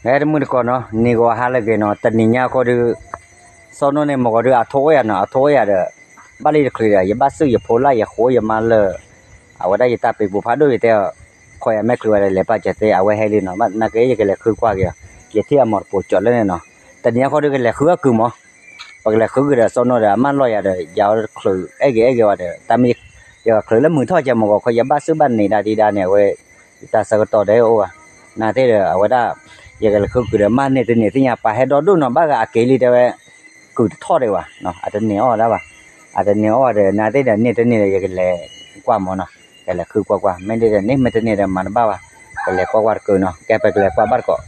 ဟဲတမုၢ်တကိးနီၤ နံၤဂီၤဟါလၢအဂ့ၤနီၤ တနံၤညါဃီဒီး စီၤနိန့ၣ် မ့ၢ်ဂီၤဒီးအထိအိၣ်ယၤနီၤ အထိအိၣ်ယၤဒီး ဘၣ်လံတချုးဒီး ယဘၣ်စုၣ်ယဖိလၢ်ယဃိယမါလၢ အဝဲဒၣ်ယတၢ်ပ့ၤပူၤဖးဒိၣ်ယတဲအီၤ ခိးယၤမဲာ်ချံဝဲဒီးလဲၤပာ်စၢၤသ့ အဝဲဟဲလံနီၤ ဘၣ်နာ်က့ယကလဲၤဃုကွၢ်က့ၤအီၤ ယထံၣ်အမီၤတပိၤကၠီၤလၢန့ၣ်နီၤ တနံၤညါဃီဒီးကလဲၤဃုအကုၢ်မး ပကလဲၤဃုကဒီးစီၤနိဒီး အမၢလီၤယၤဒီး ယၤအီၤတချုးအဲၣ်ဂ့ၤအဲၣ်ဂ့ၤဝဲဒီး တၢ်မ့ၢ် ယချုးလၢမုၢ်ထီၣ်ကဲမ့ၢ်ဂီၤခီ ယဘၣ်စုၣ်ဘၣ်နံၤဒၣ်ဒံးဒၣ်န့ၣ် အဝဲ ယတၢ်ဆၢကတီၢ်ဒီးအိၣ်ဘၣ် နာ်သ့ၣ်ဒီး အဝဲဒၣ် ယကလဲၤဃုကုၢ်ဒီး မ့ၢ်န့ၢ်တန့ၢ်သ့ၣ်ညါ ပာ်ဟဲဒီဒိၣ်နီၤ ဘၣ်ဂၤအက့ၤလံတဲဝဲ ကုၢ်တထီၣ်ဒံးဘၣ် အတန့ၢ်အီၣ်ဒၣ်ဘၣ် အတန့ၢ်အီၣ်ဒီး နာ်သ့ၣ်ဒီး န့ၢ်တန့ၢ်ဒီး ယကလဲၤကွၢ်မးနီၤ ကလဲၤဃုကွၢ်ကွၢ် မ့ၢ်န့ၢ်တန့ၢ်ဒီး မၤတဘၣ်ဘၣ် ကလဲၤကွၢ်ကွၢ်တကုၢ်နီၤ ကဲပကလဲၤကွၢ်ဘၣ်တကိး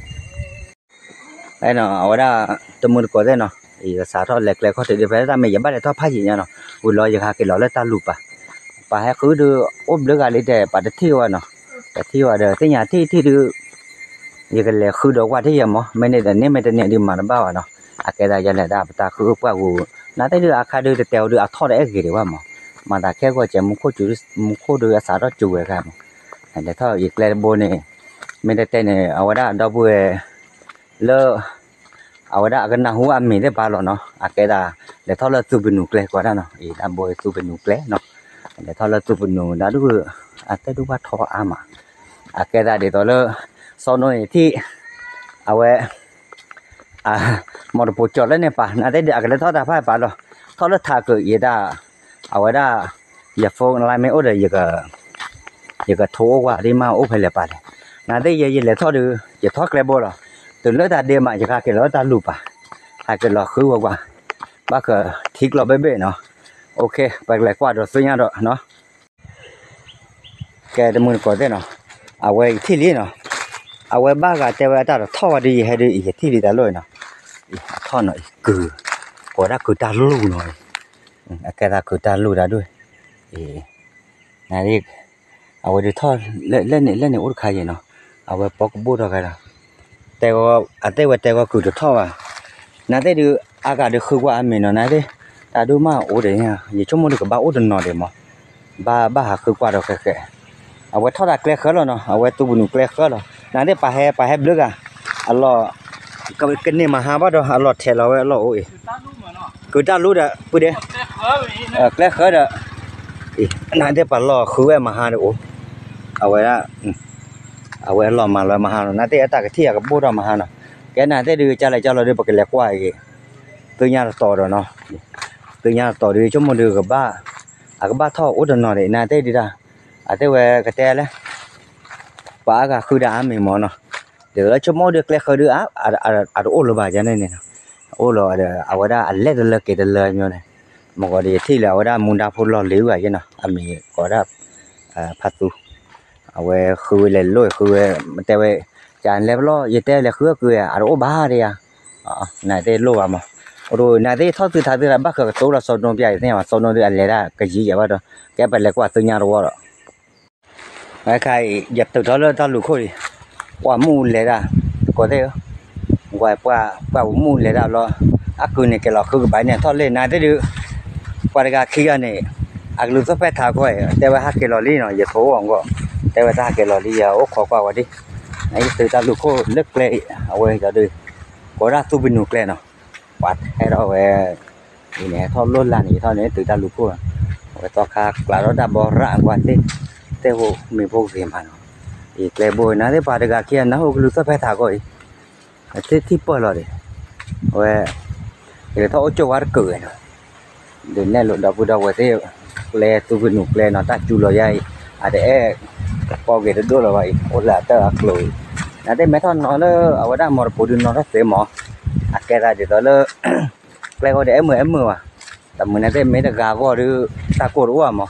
အဝဲဒၣ် တမုၢ်တကိးသ့ၣ်နီၤ ယကစးထီၣ်လဲၤကျဲခီၣ်ထံးဒ်ဖဲတၢ်မ့ၢ် ယဘၣ်လဲၤထီၣ်ဖးယံာ်ညါနီၤ ဝံၤလီၤယကဟးက့ၤလီၤလၢတၢ်လူၤပၤ ပာ်ဟဲဃုဒီး အိၣ်ဘျၢဂၤလံတဲ ပာ်တထံၣ်ဝဲနီၤ တထံၣ်ဝဲဒီး သ့ၣ်ညါထံၣ်ထံၣ်ဒုး ယကလဲၤဃုဒီးကွၢ်ထံၣ်ယဲမး မ့ၢ်န့ၢ်တန့ၢ် မ့ၢ်တန့ၢ်ဒုးမၤတဘၣ်ဘၣ်နီၤ အကဲသးယလဲၤဒၣ်ပတၢ်ဃုပှၢ်ဂူၤ နာ်သ့ၣ်ဒုးအခါဒုးတတဲဝဲဒုးအထီၣ်ဒီးအဲၣ်ဂ့ၤဒံးဘၣ်မး မၤသးခဲဂီၤကဲ မူခိၣ်ဒုးအစးထီၣ်စူၤဝဲခါမး လဲၤထီၣ်ယကျဲတဘိန့ၣ် မ့ၢ်တတဲန့ၣ် အဝဲဒၣ်ဒီပုၢ်ဝဲၢ် လၢ အဝဲဒၣ်အကနၢ်ဟူအမံၤသ့ၣ်တဖၣ်လီၤနီၤ အကဲသး လဲၤထီၣ်လၢသူပနူၤကျဲကိးဒၣ်နီၤ အံၤတၢ်ဘိသူပနူၤကျဲနီၤ လဲၤထီၣ်လၢသူပနူၤဒၣ်ဒုး အတဲဒုးဘၣ်ထီအါမး အကဲသးဒ်သိးလၢ စီၤနိန့ၣ်ထံၣ် အဝဲ မီၤတပိၤကၠီၤလၢန့ၣ်ပာ် နာ်သ့ၣ်ဒုး အကလဲၤထီၣ်တၢ်ဖးပာ်လီၤ ထီၣ်လၢထးကုာ်ယဲဒၣ် အဝဲဒၣ် ယ phone line မ့ၢ်အိၣ်ဒီး ယကထိအိၣ်ကွၢ်ဒ်မ့ၢ်အိၣ်ဖဲလဲၣ်ပာ်လဲၣ် နာ်သ့ၣ်ယဲယလဲၤထီၣ်ဒုး ယထီၣ်ကျဲဘိလီၤ တုၤလၢတၢ်ဒ့မး ယကဟးက့ၤလီၤလၢတၢ်လူၤပၤ ဟးက့ၤလီၤဃုဝဲကွၢ် ဘၣ်ဃးထံကျိးဘ့ၣ်ဘ့ၣ်နီၤ ပကလဲၤကွၢ်ဒီးသ့ၣ်ညါဒီးနီၤ ကဲတမုၢ်တကိးသ့ၣ်နီၤ အဝဲယထံၣ်လံနီၤ အဝဲဘၣ်ဂၤတဲဝဲအတၢ်တထီၣ်ဝဲဒ်ယဟဲဒ်အံၤ ယထံၣ်လံတၢ်လိၣ်နီၤ အထီၣ်နီၤ အံၤကုၢ် ကိးဒၣ်ကုၢ်တၢ်လူၢ်နီၤ အကဲသးကုၢ်တၢ်လူၢ်တၢ်ဒိၣ် အဝဲဒုးထီၣ် လဲၣ်န့ၣ် လဲၣ်န့ၣ်အိၣ်တခါယဲၢ်နီၤ အဝဲပိာ်ကဘိၣ်ထီၣ်ခဲလၢာ် တဲဝဲ အတဲဝဲတဲဝဲကုၢ်တထီၣ်ဘၣ် နာ်သ့ၣ်ဒုး အါဂၤဒုးဃုကွၢ်အါမံၤနီၤ နာ်သ့ၣ် တၢ်ဒိၣ်မးအိၣ်ဒီး ယဆိကမိၣ်ဒုးကဘၣ်အိၣ်တနီၤဒံးမး ဘၣ်ဘၣ်ဟးဃုကွၢ်ဒီးဃဲဃဲ အဝဲထီၣ်တၢ်ကျဲဃၢလီၤနီၤ အဝဲသူပနူၤကျဲဃၢလီၤ နာ်သ့ၣ်ပာ်ဟဲပာ်ဟဲဘျုးဂၤ အလီၢ် ကန့ၢ်မဟါဘၣ်ဒီး အလီၢ်ထဲးလီၤဝဲအလီၢ်အိၣ်အံၤ ကုၢ်တၢ်လူၢ်ဒီး ပုၢ်ဒ့ ကျဲဃၢဒီး နာ်သ့ၣ်ပာ်လီၢ်ဃုဝဲမဟါန့ၣ်အိၣ် အဝဲဒၣ် အဝဲအလီၢ်မၤလီၤမဟါနီၤ နာ်သ့ၣ်အတၢ်ကထံၣ်အကဘိၣ်ထီၣ်မဟါနီၤ ကဲနာ်သ့ၣ်ဒုးကၢ်လဲၣ်ကၢ်လီၤဒုး ပကလဲၤကွၢ်အံၤ သုညါတတီၤဒီးနီၤ သုညါတတီၤဒုး ဆိကမိၣ်ဒုးကဘၣ် အကဘၣ်ထီၣ်အိၣ်တနီၤဒံး နာ်သ့ၣ်ဒုးတၢ် အသ့ၣ်ဝဲကတဲလဲၣ် ပှၤအါဂၤဃုဒၣ်အါမံၤမးနီၤ ဒ်သိးလၢဆိကမိၣ်ဒုးကျဲဃၢဒုး အတအိၣ်လၢၤဘၣ်ယဲန့ၣ်န့ၣ် အိၣ်လီၤဒီး အဝဲဒၣ်အလဲၤတလၢက့ၤတလၢမးန့ၣ် မ့ၢ်ဂီၤဒီးယထံၣ်လၢအဝဲဒၣ်မူဒါဖိလီၢ်လံၤဝဲယဲနီၤ အမံၤကိးဒၣ် ဖးသူ အဝဲဃုဝဲလဲၤလိၣ်ဃုဝဲ တဲဝဲ ကလဲၤပလီၢ် ယတဲလဲၤဃုအကုၢ်ဧါ အတအိၣ်ဘၣ်ဒံးဧါ နာ်သ့ၣ်လိၣ်ဘၣ်မး အိၣ်ဒိၣ် နာ်သ့ၣ်ထီၣ်သုထးသုတၢ်ဘၣ်ဃးကတိၤလီၤစီၤနိပျၢ်အံၤသ့ၣ်ညါဘၣ် စီၤနိဒုးအလဲၤဒၣ်ကယံာ်ယဲၢ်ဘၣ်ဒီး ကဲပလဲၤကွၢ်သုညါတဝီဒီး ဝဲခါအံၤ ယတုၤထီၣ်လၢတၢ်လူၤခိၣ်လံ ကွၢ်မုၢ်လဲၤဒၣ် တကိးသ့ၣ်ဧၢ ကွၢ်ပှၢ်ပှၢ်ပူၤမုၢ်လဲၤဒၣ်ဘျီ အကုၢ်န့ၣ်က့ၤလီၤဃုကဘၣ်န့ၣ်ထီၣ်လံ နာ်သ့ၣ်ဒုး ပှၤတဂၤခံဂၤန့ၣ် အကလူးသ့ၣ်ဖဲထးကီၢ်အံၤ တဲဝဲဟးက့ၤလီၤလံနီၤ ယထိၣ်အီၤအဂီၢ် တဲဝဲတၢ်ဟးက့ၤလီၤလံ ယအိၣ်ခိးကွၢ်ဝဲဒၣ် နယတုၤတၢ်လူၤခိၣ်လၢကျဲအံၤ အဝဲဒၣ်ဒုး ကိးဒၣ်သူပနူၤကျဲနီၤ ပှၤဟဲထီၣ်ဝဲ အံၤန့ၣ် ဟဲထီၣ်လိၣ်လၢန့ၣ် ယထီၣ်န့ၣ်တုၤတၢ်လူၤခိၣ် အဝဲသီခါကျးထီၣ်တၢ်ဘီရၣ်အကွၢ်သ့ၣ် သ့ၣ်ဟိမံၤဖိဂ့ၤမးနီၤ အံၤကျဲဘိ နာ်သ့ၣ်ပှၤတဂၤခံဂၤနၢ်ဟူကလူးသ့ၣ်ဖဲထးကီၢ်အံၤ အသ့ၣ်ထံၣ်ပၢၢ်လီၤဒံး အဝဲ ယကထီၣ်အိၣ်ကၠိၣ်ဝါတကုာ်နီၤ ဒုးနဲၣ်လိာ်ဒီပုၢ်ဒီဝဲၢ်သ့ၣ် ကျဲသူပနူၤကျဲနီၤ တၢ်စူၤလီၤယါအံၤ အတအဲၣ် ကီက့ၤတဒိၣ်လီၤဘၣ်အံၤ အိၣ်လၢအတၢ်အကျိၤအံၤ နာ်သ့ၣ်မဲထီၣ်နီၤလၢအဝဲဒၣ်မီၤတပူၤဒုးနီၤထီၣ်သ့မး အကဲသးဒ်သိးလၢ ကျဲဃီဒီးအဲၣ်မုာ်အဲၣ်မုာ်ဘၣ် တမုာ်နာ်သ့ၣ်မ့ၢ်တဂၤအဂီၢ်ဒုး တၢ်ကိၢ်တအိၣ်ဘၣ်မး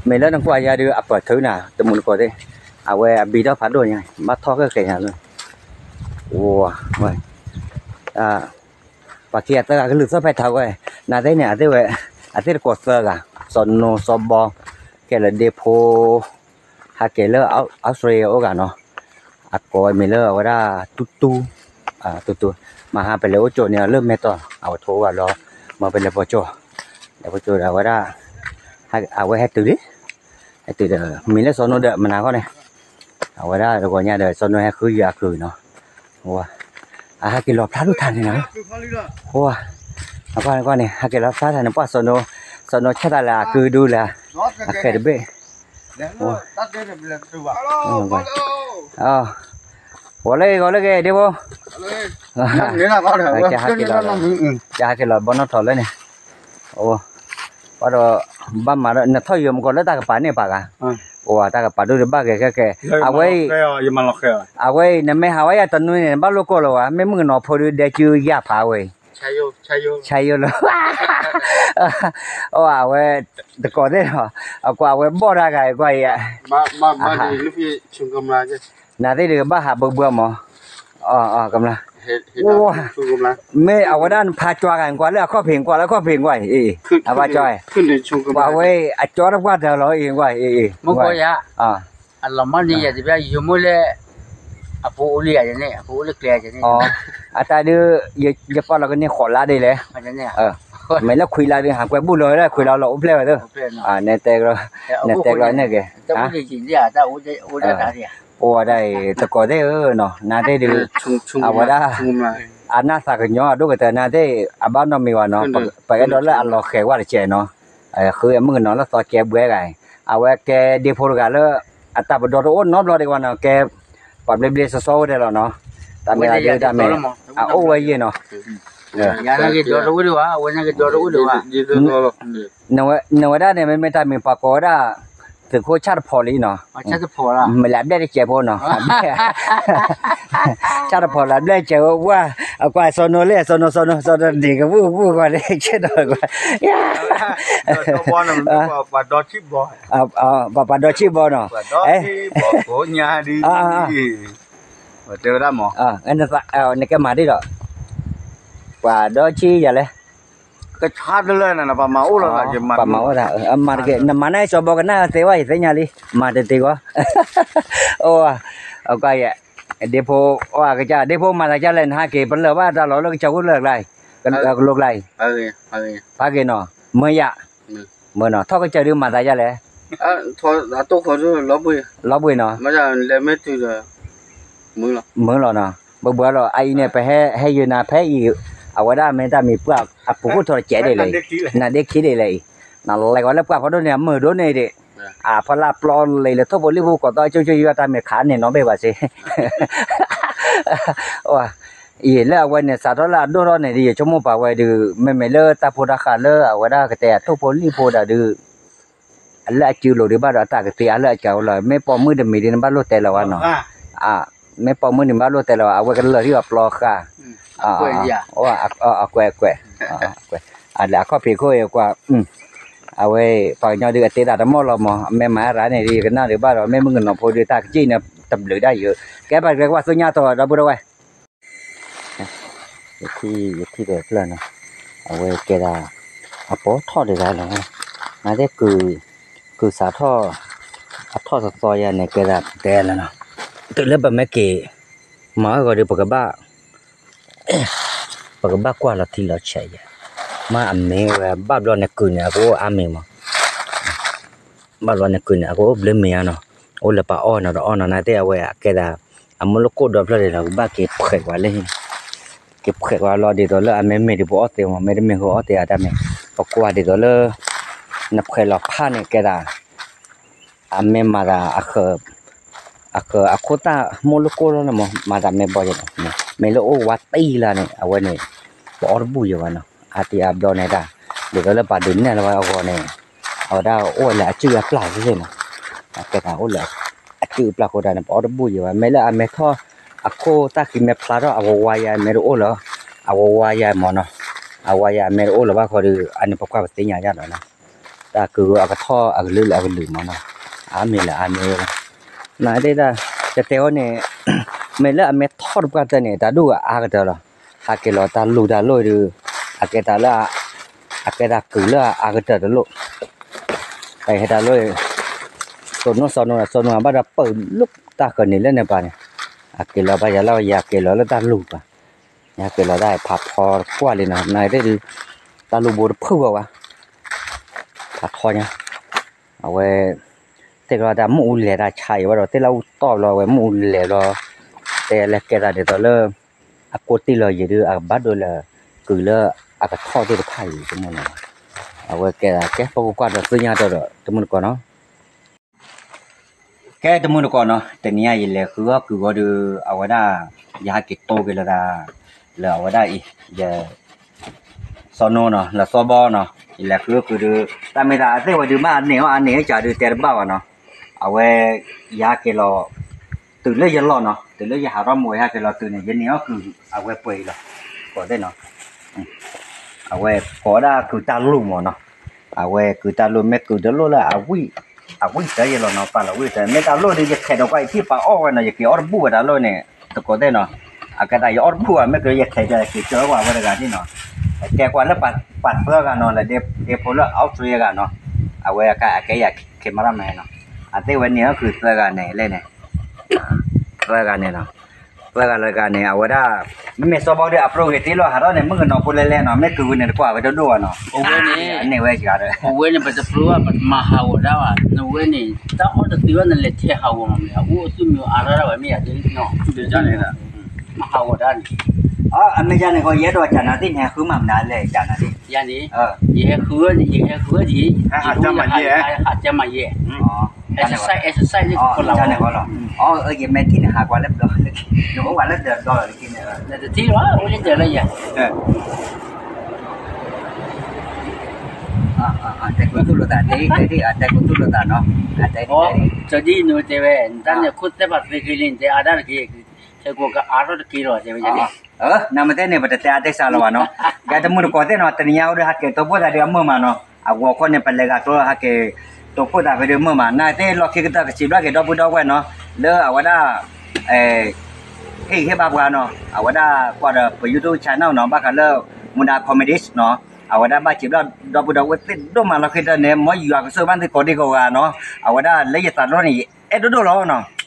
မ့ၢ်လၢနကွၢ်ယါဒုး အပၢၢ်ထုးနၤ တမုာ်တကိးသ့ၣ် အဝဲအဘံထီၣ်ဖးဒိၣ်ညါ ဘၣ်ထီၣ်ဃဲၣ်ဃဲၣ်ညါလၢ ဝဲ ပှၤခံဂၤသၢဂၤကလုာ်သီၣ်ဖဲထးဝဲ နာ်သ့ၣ်န့ၣ် အသ့ၣ်ဝဲ အသ့ၣ်တကိးသၢဂၤ စီၤနိစီၤဘီ ခဲလၢာ်ဒ့ဖိ ဟးက့ၤလၢ Australia အိၣ်ဂၤနီၤ အကိးမံၤလၢအဝဲဒၣ် တူတူ တူတူ မဟါပလဲၤအိၣ်ကၠိန့ၣ်လၢမဲၢ်တီၢ် အဝဲထိၣ်အိၣ်ဂၤလီၤ မ့ၢ်ပလဲၤပိာ်ကၠိ လဲၤပိာ်ကၠိဒီးအဝဲဒၣ် အဝဲဟဲတုၤလံ ဟဲတုၤဒီး မံၤလၢစီၤနိဒီးမနၤဂီၢ်န့ၣ် အဝဲဒၣ်တဂီၤညါဒီး စီၤနိဟဲဃုယၤအကုၤနီၤ, အဟဲက့ၤလီၤဖျါထီၣ်ထးန့ၣ်နီၤ, အကွၢ်န့ၣ် ဟဲက့ၤလီၤဖျါထးန့ၣ် ပှၢ်စီၤနိ, စီၤနိဆဲးတၢ်လၢအကုၤဒူလၢ, အဃဲးတဘ့ၣ်, ဂီၤလၢဂ့ၤ ဂီၤလၢဂ့ၤ ဒ့ဖိ, ကဟဲက့ၤလီၤဘီနီၣ်ထီၣ်လၢန့ၣ်, ဘၣ်ဒီး ဘၣ်မၤဒီး နထီၣ်ယိၤမကီးလၢတၢ်ကပၤန့ၣ်ပာ်ဂၤ, အိၣ်တၢ်ကပၤဒိၣ်ဒီးဘၣ်ဂဲၤခဲကဲ, အဝဲအံၤ, အဝဲအံၤ နမ့ၢ်ဟးဝဲယၤတနွံန့ၣ် နဘၣ်လိၣ်ကိၢ်လီၤဝဲ, မ့ၢ်မုၣ်ကနီၤဖိဒုးဒဲကၠူယၢ်ဖးဝဲအံၤ, ဆါယိၣ်လီၤ, အဝဲ တကိးသ့ၣ်ဒီး, အကွၢ်အဝဲဘီၣ်တၢ်ဂၤအံၤကွၢ်အံၤ, နသ့ၣ်ဒုးကဘၣ်ဟးဘၢဘၢမး, ကမျၢၢ်, မ့ၢ်အဝဲဒၣ်နဖးကၠွါဂၤ နကွၢ်လၢအခီၣ်ဖံး နကွၢ်လၢအခီၣ်ဖံး နကွၢ်အံၤ, အဖးကၠွါအံၤ, ပှၤဝဲအကၠီတပှၢ်တၢၢ်လီၤအံၤ နကွၢ်အံၤ, မ့ၢ်ကွၢ်ယၤအလီၤမၢ်န့ၣ် ယၤတဘျီ ယမိၢ်လၢ အဖိအိၣ်လံယၤန့ၣ် အဖိအိၣ်လၢကျဲယၤန့ၣ်, အတၢ်ဒုး ယပာ်လီၤကန့ၢ်ဃိးလါဒ်လဲၣ်, မ့ၢ်လၢခွံလါဒုး ဟးကွဲဘူၣ်လီၤဝဲဒၣ် ခွံလါလီၤအိၣ်ဖျဲၣ်ဝဲသ့ၣ်, နတဲကျီ, နတဲကျီန့ၣ်က့ၤ, အိၣ်ဝဲဒၣ်အံၤ တကိးသ့ၣ်ဧၢနီၤ နသ့ၣ်ဒုး, အဝဲဒၣ်, အနၢ်သးကညီၤအဒိၣ်ကတၢၢ်နသ့ၣ် အဘၣ်နီတမံၤဘၣ်နီၤ, ပအဲၣ်ဒိးလၢအလီၤဃဲၤကွၢ်တကဲးနီၤ, ဃုမုၣ်ကနီၤလၢသီကဲဘှဲဂၤအံၤ, အဝဲကဲဒ့ဖိတဂၤလၢ အတၢ်ပဒီတအိၣ်နီတဘျီဒံးဘၣ်နီၤ, ကဲ ပှၤဘျ့ဘျ့စီစီဝဲဒၣ်လီၤနီၤ, တၢ်မ့ၢ်ဒုးတၢ်မ့ၢ်, အအိၣ်ဝဲယဲၢ်နီၤ, နဝဲဒၣ်န့ၣ် မ့မ့ၢ်တၢ်မ့ၢ်ပှၤကိးဝဲဒၣ်, သုးခိၣ်ဆၣ်တဖီလံနီၤ, မ့ၢ်လၢအဘျဲၣ်တစဲးဖိနီၤ, ဆၣ်တဖီလၢအဘျဲၣ်စဲးဖိပှၢ်, အကွၢ်စီၤနိလၢစီၤနိစီၤနိစီၤနိဒံးကဘူၣ်ကဘူၣ်ကွၢ်လၢဆဲးဒီးကွၢ်, ပှၤပှၤဒီဆံၣ်ဘီနီၤ, တဲဝဲဒၣ်မး, နကဲမၤဒ်ဒီး, ပှၤဒီဆံၣ်ယၤလဲၣ်, ကဆါတလၢန့ၣ် ပှၤမၤအိၣ်လီၤ, ပှၤမၤအိၣ်ဒၣ်, မၤတက့ၢ် နမၤန့ၢ်စီၤဘီကနၣ်သ့ဝဲ ယသ့ၣ်ညါလံ မၤတသ့ဂီၢ်, အိၣ်, အကွၢ်ယဲ, ဒ့ဖိ, အကစၢ်ဒ့ဖိမၤသးဒ်လဲၣ် နဟးက့ၤ ပလၢၢ်ဘၣ်တၢ်လီၤလၢကစၢၢ်ခိၣ်လၢၢ်ကျါအံၤ, ကလိကျါအံၤ, ဖးက့ၤနီၤ, မၢယၤ, မၢနီၤ ထီၣ်ကစၢၢ်ဒုးမၤသးဒ်လဲၣ်, လီၤဘှံးနီၤ, မုာ်လီၤနီၤ, ဘၣ်ဘၣ်လီၤ အအံၤန့ၣ် ပဟဲဟဲယုာ်နၤဖဲအံၤ, အဝဲဒၣ်မ့ၢ်တၢ်မံၤပှၢ်အပူၤခိၣ်ထီၣ်တစဲးဒ်လဲၣ်အံၤ, နဒ့ခံဒ်လဲၣ်အံၤ, နလဲၤဝဲလၢပှၢ်ဖီဒိၣ်န့ၣ် အမုာ်ဒိၣ်န့ၣ်ဒံး, အဖီလာ်ပျီလံၤလၢထိၣ်ဖိလံၣ်ဖိကိးသီ ကၠိကၠိယွၤတၢ်မ့ၢ်ခးန့ၣ်နီၣ်ဘ့ၣ်ဘၣ်စ့ အံၤလၢအဝဲန့ၣ် စးထီၣ်လၢအဒိၣ်ထီၣ်န့ၣ်ဒုး ယဆိကမိၣ်ပာ်ဝဲဒုး မ့မ့ၢ်လၢတၢ်ဖိတၢ်ဃာ်လၢအဝဲဒၣ်ကတဲအထိၣ်ဖိလံၣ်ဖိဒၣ်ဒုး အလၢအစုလိၤဒုးဘၣ်ဒီးအတၢ်ကသ့အလၢအကၢအိၣ်လီၤ မ့ၢ်ပိာ်မုၣ်တမံၤဒုး နဘၣ်လိၣ်တဲလီၤဝဲနီၤ, မ့ၢ်ပိာ်မုၣ်န့ၣ် ဘၣ်လိၣ်တဲလီၤဝဲ အဝဲကလၢာ်ထံၣ်အီၤပျီဃာ်, အကွဲးကွဲး, အကွဲးကွဲး, အကွဲး, အလဲၤအခီၣ်ဖံးခိၣ်အံၤကွၢ်, အဝဲ ပှၤကညီဒုးအတ့တၢ်တမီၢ်လီၤမး အမ့ၢ်မၤရၤန့ၣ်ဒုး ယကနၣ်ဒုးဘၣ်ဒီး မ့ၢ်မုၣ်ကနီၤဖိဒုး တၢ်ကစံၣ်န့ၣ် တဘျုးဒၣ်ယိၤ, ကဲပှၤကဲကွၢ်သ့ၣ်ညါတီၤဒီပုၢ်ဒီဝဲၢ် ယထံၣ်ဒီးဖျၢၣ်နီၤ, အဝဲကဲဒၣ် အပိာ်ထီၣ်ဒံးဒၣ်လီၤ, နသ့ၣ်ကုၢ်စးထီၣ် အထီၣ်သီသီယၤန့ၣ် ကဲဒၣ်တဲလီၤနီၤ, တုၤလၢပမ့ၢ်က့ၤ မၤအဂီၢ်ဒီး ပကဘၣ် ပကဘၣ်ကွၢ်လီၤထံလီၤဆဲးယဲ, မ့ၢ်အမ့ၢ်ဝဲဘၣ်ဘျီန့ၣ်ကုၢ်န့ၣ် အကအိၣ်အါမ့ၢ်မး ဘၣ်ဘျီန့ၣ်ကုၢ်န့ၣ် အကအိၣ်ဘျုးမ့ၢ်ဧါနီၤ, အိၣ်လၢပှၤအီၣ်နီၤတအီၣ်နီၤ နသ့ၣ်အဝဲအကဲဒၣ် အမူလၢကိၣ်ဒီဖျၢၣ်န့ၣ်ဒီး ကဘၣ်က့ၤဖှဲးကွၢ်လၢ က့ၤဖှဲးကွၢ်လီၤဒ်သိးလၢအမ့ၢ်မ့ၢ်ဒ်ပအီၣ်သ့မး မ့တမ့ၢ်ဃုအီၣ်သ့အတၢ်မ့ၢ်, ပကွၢ်ဒ်သိးလၢ နဖှဲးလီၤဖးန့ၣ်ကဲဒၣ် အမ့ၢ်မၤသး အဃၢၤအခိၣ်သၣ်မူလၢကိၣ်လီၤလၢမး မၤသးမ့ၢ်ဘီယဲၢ်န့ၣ်, မ့ၢ်လၢအိၣ်ဝါတံၢ်လၢန့ၣ် အဝဲန့ၣ် ပအီၣ်တဘူၣ်ယဲၢ်ဘၣ်နီၤ, အါတံၢ်အါဘျီန့ၣ်ဒၣ် ဒ်သိးလၢပှၤဒုးနဲၣ်လီၤဝဲအဂီၢ်န့ၣ် အဝဲဒၣ်အိၣ်လၢအစုၣ်အပျၢ်သ့ၣ်နီၤ, အကဲသးအိၣ်လၢ အစုၣ်အပျၢ်ဃိသတးန့ၣ် ပအီၣ်တဘူၣ်ယဲၢ်ဘၣ်, မ့ၢ်လၢအမဲထီၣ် အခိၣ်သၣ်ခံမဲဖျါထီၣ် အဝဲဝါယါမဲတအိၣ်လၢၤ, အဝဲဝါယါမးနီၤ, အဝါယါမဲတအိၣ်လၢၤဘၣ်ဃိဒီး အန့ၣ်ပကွၢ်ပသ့ၣ်ညါယါဒီးနီၤ, တၢ်ကုၢ်အကထီၣ်အကလုာ်လၢအကလုာ်မးနီၤ, အါမ့ၢ်လၢအါမ့ၢ်ဝဲလီၤ, နသ့ၣ်တၢ် ကတဲအီၤန့ၣ် မ့ၢ်လၢအမဲထီၣ်တပှၢ်တၢၢ်န့ၣ် တၢ်ဒူၣ်အါကတၢၢ်လီၤ, ဟးက့ၤလီၤတၢ်လူၤတၢ်လိၣ်ဒုး အကဲတၢ်လၢ အကဲတၢ်ကုၢ်လၢအအါကတၢၢ်တလိၣ် ပဟဲတၢ်လၢ စီၤနိစီၤနိဒီး စီၤနိအဘၣ်ဒီးပၢၢ်လၢတၢ်ဃၢၤန့ၣ်လၢန့ၣ်ပၤန့ၣ်, အက့ၤလီၤဘၣ်ယၤလၢယၤက့ၤလီၤလၢတၢ်လူၤပၤ, ယၤက့ၤလီၤတၢ်ဖးထီတကွၢ်လံနီၤ, နသ့ၣ်ဒုး တၢ်လူၤဘိတဖုၣ်ဂီၤဝဲ, ဖးထီညါ, အဝဲ တဲလီၤတၢ်မ့ၣ်အူလဲၤတၢ်ဆါအံၤဝဲဒီး တဲလၢအူတီၢ်ဘျီဝဲမ့ၣ်အူလဲၤဘျီ, တဲလၢကဲသးဒ်သိးလၢ အကိးတ့ၢ်လီၤယံၤဒုး အကဘၣ်ဒိလၢ ကုၤလၢအကထီၣ်သ့ၣ်တဖၣ်အံၤတမုၢ်နီၤ, အဝဲကဲသးကဲပကကွၢ်ဒီးသ့ၣ်ညါဒီးတမုၢ်တကိးနီၤ ကဲတမုၢ်တကိးနီၤ တနံၤအံၤယလဲၤဃုအီၣ်ကုၤအီၤဒီး အဝဲဒၣ် ယဟဲက့ၤတိၢ်က့ၤလၢသး လၢအဝဲဒၣ်အံၤ ယ စီၤနိနီၤ လၢစီၤဘီနီၤ ယလဲၤဃုအီၣ်ကုၤဒီး တၢ်မ့ၢ်သးအသ့ၣ်ဝဲဒုးမ့ၢ်အန့ၢ်အီၣ်အန့ၢ်အကးဒုး တဲတဘၣ်ဘၣ်နီၤ, အဝဲ ယဟဲက့ၤလီၤ တုၤလၢယလီၢ်နီၤ တုၤလၢယဟးထီၣ်မိၢ်ယဟဲက့ၤလီၤတုၤန့ၣ် ယန့ၢ်အီၣ်ကုၤ အဝဲပှဲၤအံၤလီၤ ကိးသ့ၣ်နီၤ အဝဲကိးဝဲဒၣ်ကုၤတၢ်လိၣ်မ့ၢ်နီၤ, အဝဲကုၤတၢ်လိၣ်မ့ၢ်ကုၤတလိၣ်လၢအဝံၣ် အဝံၣ်တၢ်ယဲလီၤနီၤ ပာ်လီၤဝံၣ်တၢ် မ့ၢ်တၢ်လိၣ်ဒီး ယခဲးဒီးကွၢ်အံၤထံၣ်ပာ်အီၣ်ဝဲနီၤ ယက့ၤအီၣ်တဘူၣ်ဝဲတၢ်လိၣ်န့ၣ် တကိးသ့ၣ်နီၤ, အကဲသးယအီၣ်တဘူၣ်ဘၣ် မ့ၢ်ကယခဲးဒီးက့ၤကၢဝဲဝဲတဂၤန့ၣ်နီၤ, ကဲကွၢ်လၢပှၤသၢဂၤနီၤ လၢဒ့ဖိလၢအီစထြ့လယါဂၤနီၤ, အဝဲအကဲအကဲယၤခဲးမးရၣ်မဲနီၤ, အသ့ၣ်ဝဲန့ၢ်အီၣ်ကုၤသၢဂၤန့ၣ်လဲၣ်န့ၣ် သၢဂၤန့ၣ်နီၤ သၢဂၤလၢဂၤန့ၣ် အဝဲဒၣ် မ့ၢ်စီၤဘီဒီးအပျိၢ်ဂ့ၤတ့ၢ်လီၤ ဟးထီၣ်န့ၣ် မုၣ်ကနီၤဖိလဲၤလဲၤနီၤ မ့ၢ်ကုၤဝဲန့ၣ်တကွၢ်ဝဲတဒိၣ်ဘၣ်နီၤ, အဝဲန့ၣ် အန့ၢ်ဝဲစှၤဒီး အဝဲန့ၣ် ပတပျိၢ်ဘၣ် ပတမၤဟးဂီၤဒၣ်ဘၣ် နဝဲန့ၣ် တၢ်အီၣ်တသ့ဘၣ် နလဲၤထဲဟးဂီၤမးမ့ၢ် အအိၣ်အသူၣ်မံၤအါထီၣ်ဒၣ်ဝဲ မ့ၢ်ယၤသ့ၣ်နီၤ မၤဟးဂီၤဒၣ်န့ၣ် အမ့ၢ်ယၤန့ၣ်ဃီ ယအဲၣ်ဒိးကနၤသ့ၣ်န့ၣ် ဟဲဃုမၤမနုၤလဲၣ် ကနၤသ့ၣ် ယၤန့ၣ် ယဟဲဃုဝဲဒၣ် ယဟဲဃုဝဲဒၣ် ဟးကၠၢမၤယဲၢ် ဟးကၠၢမၤယဲၢ် exercise exercise န့ၣ် ယၤန့ၣ်ဃီလီၤ, ယမ့ၢ်ထံၣ်န့ၣ် ဟးကွၢ်လၢဘျီလၢခံ နအိၣ်ဝဲလၢဒၢးဘျီလၢခံန့ၣ် နတထံၣ်လီၤ အိၣ်လၢဒၢးလၢယၤ တဲကသူၣ်လိာ်သး တဲတဲတဲ တဲကသူၣ်လိာ်သးနီၤ တဲတဲတဲ ကၠီဒ်နတဲဝဲ နတၢ်န့ၣ် ခိၣ်သဲၣ်ဖးသ့က့လံ နတဲအါဒၣ်တက့ၢ် ထဲကိးကအါထီၣ်တက့ၢ်လီၤ တဲဝဲန့ၣ် နမ့ၢ်တဲန့ၣ် ပတတဲအါတဲစှၤလီၤဘၣ်နီၤ ကဲတမုၢ်တကိးသ့ၣ်နီၤ တနံၤညါအိၣ်ဒီးဟးက့ၤတိၢ်ဖှိၣ်သးဒီးအမုာ်မးနီၤ အဂီၤခီန့ၣ် ပလဲၤဂၤကျိဟးက့ၤ တိၢ်ဖှိၣ်သးဖဲဒီးမုာ်မး နသ့ၣ်လီၤခံကတၢၢ်ကစံးဘျုးက့ၤဒီပုၢ်ဒီဝဲၢ်နီၤ လၢအဝဲဒၣ် ဟ့ၣ်ဂံၢ်ဟ့ၣ်ဘါပှၤနီၤ အဝဲဒၣ်ကွၢ်ဒီးပ YouTube channel နီၤ ဘၣ်ဃးလၢ မူဒါ comedy နီၤ အဝဲဒၣ်ဘၣ်စံးဘျုးဒီပုၢ်ဒီဝဲၢ်သ့ၣ်ဒိၣ်မးလီၤ ဃ့တၢ်န့ၣ် မ်ယွၤကဆိၣ်ဂ့ၤဘၣ်သုကိးဒံကိးဂၤနီၤ အဝဲဒၣ်လၢယသးဒိၣ်န့ၣ် ယအဲၣ်ဒိၣ်ဒိၣ်လီၤနီၤ